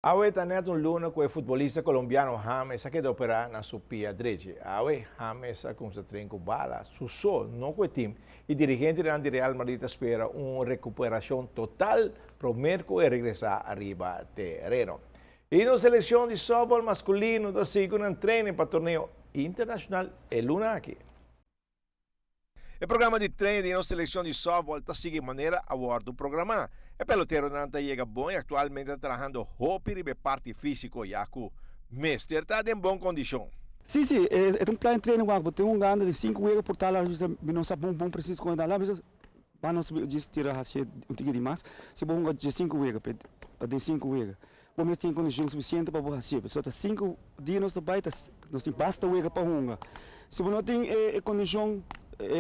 Awe ta net un luna cu e futbolista Colombiano James a keda opera na su pia drechi. Awe James a cuminsa train cu bala, su so, no cu e team, y dirigentenan di Real Madrid ta spera un recuperacion total promer cu e regresa ariba tereno. Y nos seleccion di softball masculino ta sigui cu nan training pa torneo internacional e luna aki. E programa di train di nos seleccion di softball ta sigui manera a wordo programa. E peloteronan ta yega bon y actualmente ta trahando hopi riba e parti fisico ya cu mester ta den bon condicion. Si, e ta un plan training wak bo tin un gana di 5 wega por tal mi no sa bon bon precies con e ta pa nos djis tira haci un tiki di mas si bo hunga dje 5 wega pa den 5 wega bo mes tin condicion suficiente pa bo haci. So ta 5 dia nos ta bay, nos tin basta wega pa hunga. Si bo no tin e condicion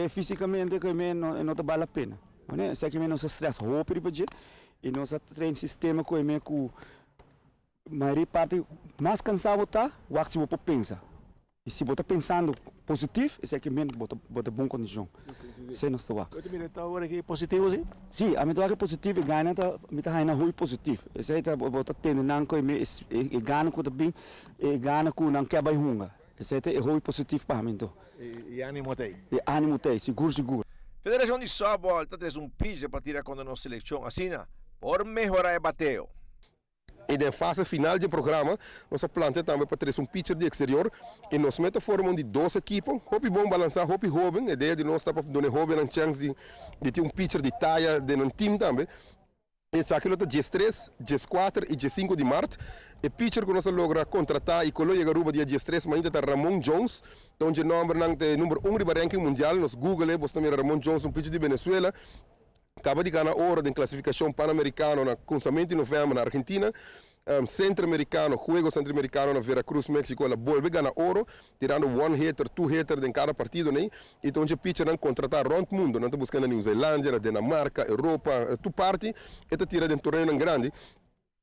fisicamente, cu no, no ta vale la pena. Esaki nos a stress hopi riba dje y nos a train sistema cu me cu mayoria parti mas cansa bo ta, wak si bo por pensa. Y si bo ta pensando positivo, esaki men bo ta bon condicion. Esey nos ta wak. Bo ta mira awor aki positivo, si? Si, ami ta wak positivo, e gana ta, mi ta haña hopi positivo. Esey ta bo ta tende nan cu e gana cu ta bin, e gana cu nan kier bay hunga. Esey ta e hopi positivo pa mi anto. E animo t'ey? E animo t'ey, sigur sigur. Federacion di Softball ta trece un pitcher pa tira contra nos seleccion asina por mehora e bateo. Y den fase final di programa, nos a plantea tambe pa trece un pitcher di exterior y nos meta forma un di dos ekipo, hopi bon balansa, hopi hoben, idea di nos ta pa duna hoben chance di tin un pitcher di taya den un team tambe. Esaki lo ta 13, 14 y 15 di maart. E pitcher cu nos a logra contrata y cu lo yega Aruba dia 13 mainta ta Ramon Jones. Anto, e nomber nan ta number 1 riba ranking mundial. Nos Google, bo mira Ramon Jones, un pitcher di Venezuela. Caba di gana oro den clasificacion panamericano na cuminsamento di november na Argentina. Centroamericano, Juego Centroamericano na Veracruz, Mexico, el a bolbe gana oro, tirando one hitter, two hitter den cada partido, ne? Anto, e pitcher nan contrata rond mundo, nan ta buscando na New Zealand, na Dinamarca, Europa, tur parti, e ta tira den torneo grandi.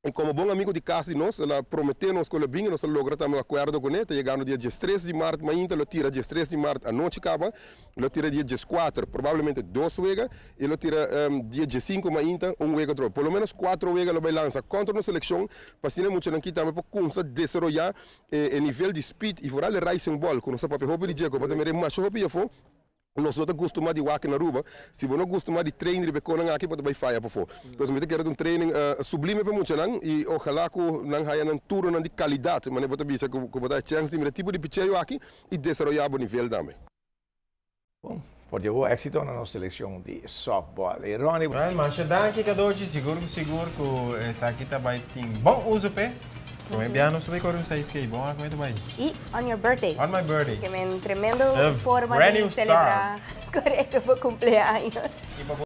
Y como bon amigo di cas di nos, el a promete nos cu lo bin, nos a logra tambe un acuerdo cu ne, ta yegando dia 13 di maart mainta, lo tira 13 di maart anochi caba, lo tira dia 14, probablemente dos wega, y lo tira dia 15 mainta, un wega otro. Por lo menos cuatro wega lo bay lansa contra nos seleccion, pa asina muchanan aki tambe por cuminsa desaroya e nivel di speed y vooral e rising ball, cu nos a papia hopi di dje, cu pa tambe masha hopi afo, nos no ta gusta di wak na Aruba, si bo no gusta di train riba conan aki, bo ta bay faya pafo. Anto, mi ta kere un training sublime pa muchanan y ojalá cu nan haya nan turno di calidad, mas bo ta bisa cu bo ta chance di mira tipo di pitcheo aki y desaroya e nivel tambe. Bon, por di exito na nos seleccion di softball. Y Ronnie. Well, masha danki cadeautje, sigur sigur cu esaki ta bay tin bon uso p'e. Come piano subi core un 6K, bon come ta bay. Y on your birthday. On my birthday. Cu ta un tremendo A forma brand di new celebra, correcto, pa cumpleaños. Y pa